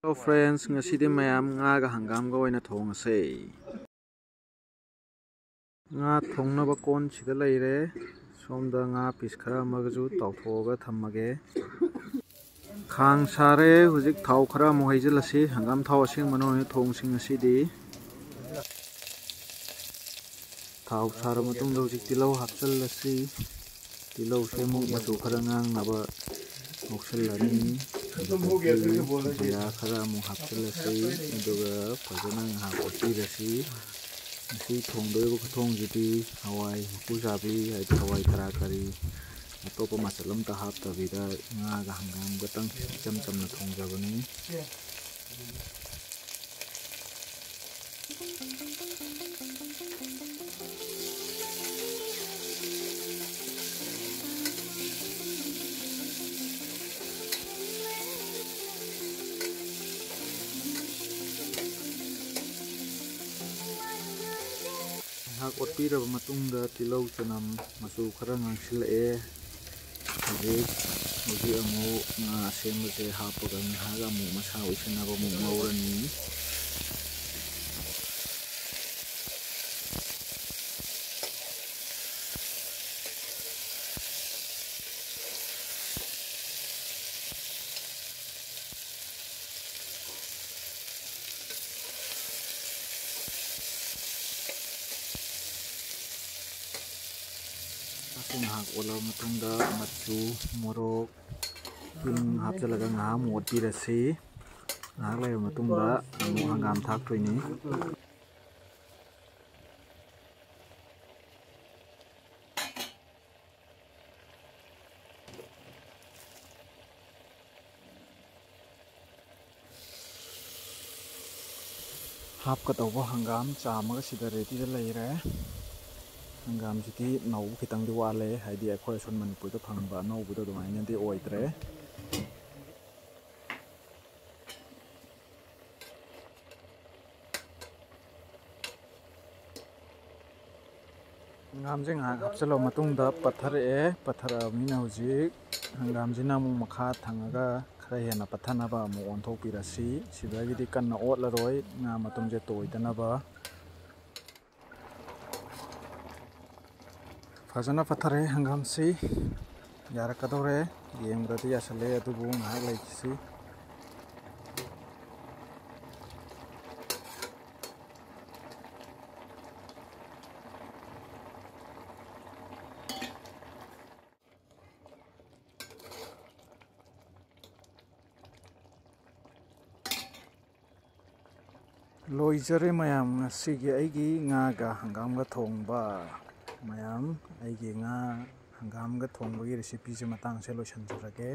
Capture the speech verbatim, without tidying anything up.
Hello friends, ꯉꯁꯤꯗꯤ ꯃꯌꯥꯝ ꯉꯥꯒ ꯍꯪꯒꯥꯝꯒ ꯑꯣꯏꯅ ꯊꯣꯡꯉꯁꯦ꯫ ꯉꯥ ꯊꯣꯡꯅꯕ ꯀꯣꯟꯁꯤꯗ ꯂꯩꯔꯦ꯫ ꯁꯣꯝꯗ ꯉꯥ piece ꯈꯔ ꯑꯃꯒꯁꯨ ꯇꯥꯎꯊꯣꯛꯑꯒ ꯊꯝꯃꯒꯦ꯫ ꯈꯥꯡ ꯁꯥꯔꯦ꯫ ꯍꯧꯖꯤꯛ ꯊꯥꯎ ꯈꯔ ꯑꯃꯨꯛ ꯍꯩꯖꯤꯜꯂꯁꯤ꯫ ꯍꯪꯒꯥꯝ ꯊꯥꯎ ꯑꯁꯦꯡꯕꯅ ꯑꯣꯏꯅ ꯊꯣꯡꯁꯤ ꯉꯁꯤꯗꯤ꯫ ꯊꯥꯎ ꯁꯥꯔ ꯃꯇꯨꯡꯗ ꯍꯧꯖꯤꯛ ꯇꯤꯜꯍꯧ ꯍꯥꯞꯆꯤꯜꯂꯁꯤ꯫ ꯇꯤꯜꯍꯧꯁꯦ ꯑꯃꯨꯛ ꯃꯆꯨ ꯈꯔ ꯉꯥꯡꯅꯕ ꯉꯧꯁꯜꯂꯅꯤ꯫ ꯑꯗꯨꯗꯒꯤ ꯖꯤꯔꯥ ꯈꯔ ꯑꯃꯨꯛ ꯍꯥꯞꯆꯤꯜꯂꯁꯤ꯫ ꯑꯗꯨꯒ ꯐꯖꯅ ꯉꯥꯏꯍꯥꯛ ꯑꯣꯠꯄꯤꯔꯁꯤ꯫ ꯉꯁꯤ ꯊꯣꯡꯗꯣꯔꯤꯕ ꯈꯨꯊꯣꯡꯁꯤꯗꯤ ꯍꯋꯥꯏ ꯃꯀꯨ ꯆꯥꯕꯤ, ꯍꯥꯏꯗꯤ ꯍꯋꯥꯏ ꯊꯔꯥꯛ ꯀꯔꯤ ꯑꯇꯣꯞꯄ ꯃꯆꯜ ꯑꯝꯇ ꯍꯥꯞꯇꯕꯤꯗ ꯉꯥꯒ ꯍꯪꯒꯥꯝꯒꯇꯪ ꯏꯆꯝ ꯆꯝꯅ ꯊꯣꯡꯖꯕꯅꯤ꯫ ꯉꯥꯏꯍꯥꯛ ꯑꯣꯠꯄꯤꯔꯕ ꯃꯇꯨꯡꯗ ꯇꯤꯜꯍꯧ ꯆꯅꯝ ꯃꯆꯨ ꯈꯔ ꯉꯥꯡꯁꯤꯜꯂꯛꯑꯦ꯫ ꯍꯧꯖꯤꯛ, ꯍꯧꯖꯤꯛ ꯑꯃꯨꯛ ꯉꯥ ꯑꯁꯦꯝꯕꯁꯦ ꯍꯥꯞꯄꯒ ꯉꯥꯏꯍꯥꯛ ꯑꯃꯨꯛ ꯃꯁꯥ ꯎꯏꯁꯤꯟꯅꯕ ꯑꯃꯨꯛ ꯉꯧꯔꯅꯤ꯫ ꯃꯁꯤ ꯉꯥꯏꯍꯥꯛ ꯑꯣꯠꯂꯕ ꯃꯇꯨꯡꯗ ꯃꯆꯨ, ꯃꯣꯔꯣꯛ, ꯍꯤꯡ ꯍꯥꯞꯆꯤꯜꯂꯒ ꯉꯥꯏꯍꯥꯛ ꯑꯃꯨꯛ ꯑꯣꯠꯄꯤꯔꯁꯤ꯫ ꯉꯥꯏꯍꯥꯛ ꯂꯩꯔꯕ ꯃꯇꯨꯡꯗ ꯑꯃꯨꯛ ꯍꯪꯒꯥꯝ ꯊꯥꯛꯇꯣꯏꯅꯤ꯫ ꯍꯥꯞꯀꯗꯧꯕ ꯍꯪꯒꯥꯝ ꯆꯥꯝꯃꯒ ꯁꯤꯗ ready ꯗ ꯂꯩꯔꯦ꯫ ꯍꯪꯒꯥꯝꯁꯤꯗꯤ ꯅꯧꯕ ꯈꯤꯇꯪꯗꯤ ꯋꯥꯠꯂꯦ, ꯍꯥꯏꯗꯤ ꯑꯩꯈꯣꯏ ꯑꯁꯣꯝ ꯃꯅꯤꯄꯨꯔꯗ ꯐꯪꯕ ꯑꯅꯧꯕꯗꯣ ꯑꯗꯨꯃꯥꯏꯅꯗꯤ ꯑꯣꯏꯗ꯭ꯔꯦ꯫ ꯍꯪꯒꯥꯝꯁꯦ ꯉꯥꯏꯍꯥꯛ ꯍꯥꯞꯆꯤꯜꯂꯕ ꯃꯇꯨꯡꯗ ꯄꯠꯊꯔꯛꯑꯦ꯫ ꯄꯠꯊꯔꯛꯑꯕꯅꯤꯅ ꯍꯧꯖꯤꯛ ꯍꯪꯒꯥꯝꯁꯤꯅ ꯑꯃꯨꯛ ꯃꯈꯥ ꯊꯪꯉꯒ ꯈꯔ ꯍꯦꯟꯅ ꯄꯠꯊꯅꯕ ꯑꯃꯨꯛ ꯑꯣꯟꯊꯣꯛꯄꯤꯔꯁꯤ꯫ ꯁꯤꯗꯒꯤꯗꯤ ꯀꯟꯅ ꯑꯣꯠꯂꯔꯣꯏ, ꯉꯥ ꯃꯇꯨꯝꯁꯦ ꯇꯣꯏꯗꯅꯕ꯫ ꯐꯖꯅ ꯄꯠꯊꯔꯦ ꯍꯪꯒꯥꯝꯁꯤ꯫ ꯌꯥꯔꯛꯀꯗꯧꯔꯦ꯫ ꯌꯦꯡꯕꯗꯗꯤ ꯌꯥꯁꯜꯂꯦ, ꯑꯗꯨꯕꯨ ꯉꯥꯏꯍꯥꯛ ꯂꯩꯈꯤꯁꯤ꯫ ꯂꯣꯏꯖꯔꯦ ꯃꯌꯥꯝ, ꯉꯁꯤꯒꯤ ꯑꯩꯒꯤ ꯉꯥꯒ ꯍꯪꯒꯥꯝꯒ ꯊꯣꯡꯕ꯫ ꯃꯌꯥꯝ, ꯑꯩꯒꯤ ꯉꯥ ꯍꯪꯒꯥꯝꯒ ꯊꯣꯡꯕꯒꯤ recipeꯁꯦ ꯃꯇꯥꯡꯁꯦ ꯂꯣꯏꯁꯤꯟꯖꯔꯒꯦ꯫